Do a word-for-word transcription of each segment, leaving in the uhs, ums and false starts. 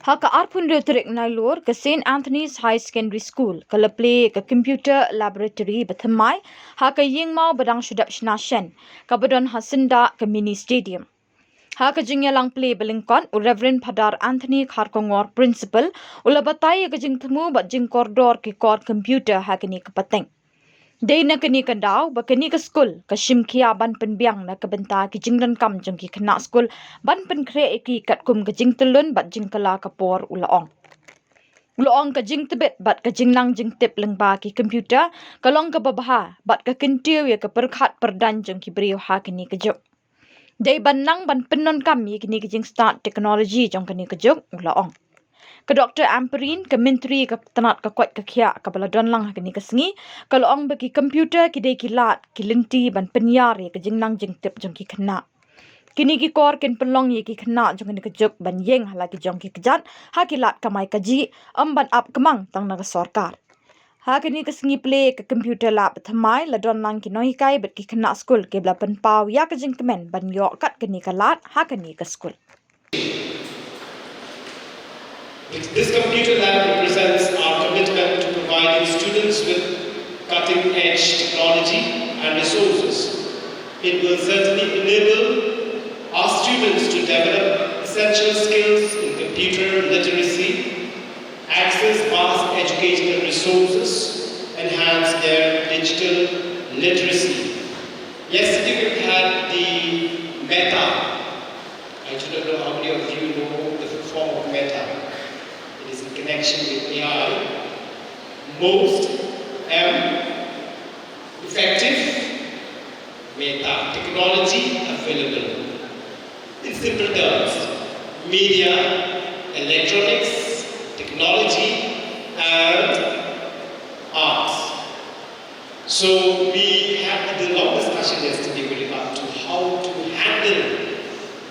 Ha ka arphew hynriew tarik Nailur, ka Saint Anthony's High Secondary School ka la plie ka computer laboratory ba thymmai ha ka ïing maw ba dang shu dep shna shen, kaba don ha syndah ka mini stadium. Ha ka jingïalang plie ba lyngkot, u Reverend Phadar Anthony Kharkongor, Principal, u la batai ïa ka jingthmu bad jingkordor ki kor computer ha kane ka pateng. Dei na kane ka daw ba kane ka skul ka shim khia ban pynbiang na ka bynta ki jingdonkam jong ki khynnah skul, ban pynkhreh ïa ki katkum ka jingtyllun bad jingkylla ka por, u la ong. U la ong ka jingtbit bad ka jingnang jingtip lyngba ki computer ka long kaba bha bad ka kyntiew ïa ka pyrkhat pyrdaiñ jong ki briew ha kane ka juk. Dei ban nang ban pyndonkam ïa kine ki jingstad technology jong kane ka juk, u la ong. Ka Doctor Ampareen, ka Myntri ka tnat ka koit ka khiah kaba la don lang ha kane ka sngi, ka la ong ba ki computer ki dei ki lad ki lynti ban pynïar ïa ka jingnang jingtip jong ki khynnah. Kine ki kor kin pynlong ïa ki khynnah jong kane ka juk ban ïeng ha la ki jong ki kjat ha ki lad kamai kajih, ym ban ap kmang tang na ka sorkar. Ha kane ka sngi plie ka computer lab thymmai la don lang ki nonghikai bad ki khynnah skul kiba la pynpaw ïa ka jingkmen ban ïoh kat kane ka lad ha kane ka skul. This computer lab represents our commitment to providing students with cutting edge technology and resources. It will certainly enable our students to develop essential skills in computer literacy, access vast educational resources, enhance their digital literacy. Yesterday we had the Meta. I do not know how many of you know the full form of Meta. It is in connection with A I. Most M effective Meta technology available. In simple terms, media, electronics, technology, and arts. So we had a long discussion yesterday with regard to how to handle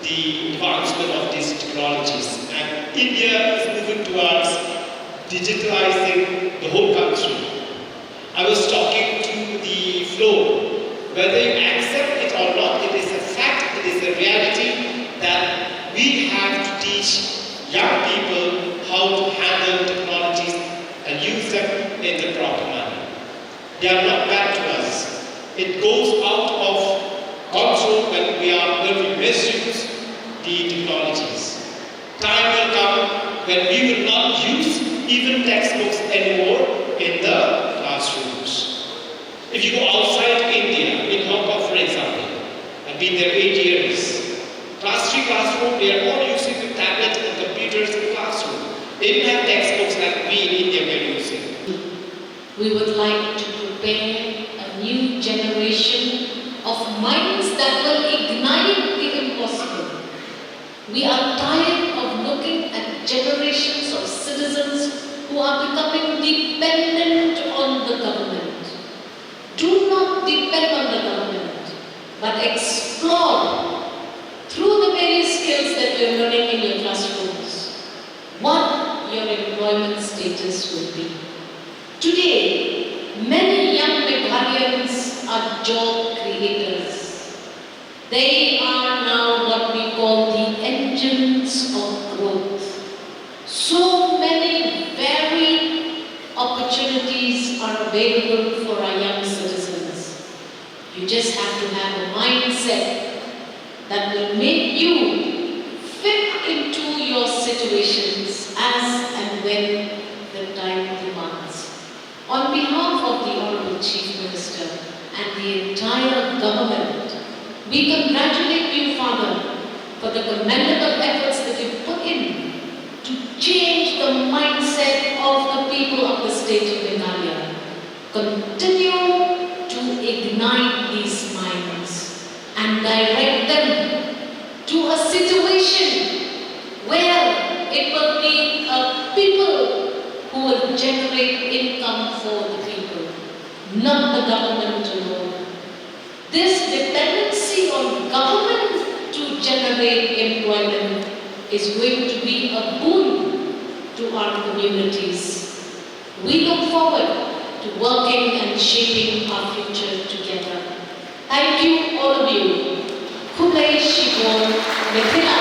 the advancement of these technologies. And India is moving towards digitalizing the whole country. I was talking to the floor. Whether you accept it or not, it is a fact, it is a reality that we have to teach young people how to handle technologies and use them in the proper manner. They are not bad to us. It goes out of control when we are when we misuse the technologies. Time will come when we will not use even textbooks anymore in the classrooms. If you go outside India, in Hong Kong, for example, I've been there eight years. Class three, class four, they are all using the tablet and computers in classroom. They don't have textbooks like we in India were using. We would like to prepare a new generation of minds that will ignite the impossible. We are tired of looking at generations of citizens who are becoming dependent on the government. Do not depend on the government, but explore through the various skills that you're learning in your classrooms what your employment status will be. Today, many young Meghalians are job creators. They are now what we call the engines of growth. So many varied opportunities are available for our young citizens. You just have to have a mindset that will make you fit into your situations as and when the time demands. On behalf of the Honorable Chief Minister and the entire government, we congratulate you, Father, for the commendable efforts that you put in to change the mindset of the people of the state of Meghalaya. Continue to ignite these minds and direct them to a situation where it will be a people who will generate income for the people, not the government alone. This dependency on government to generate employment is going to be a boon to our communities. We look forward to working and shaping our future together. Thank you, all of you. Khublei shibun, Mithila,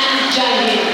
and Jai Hind.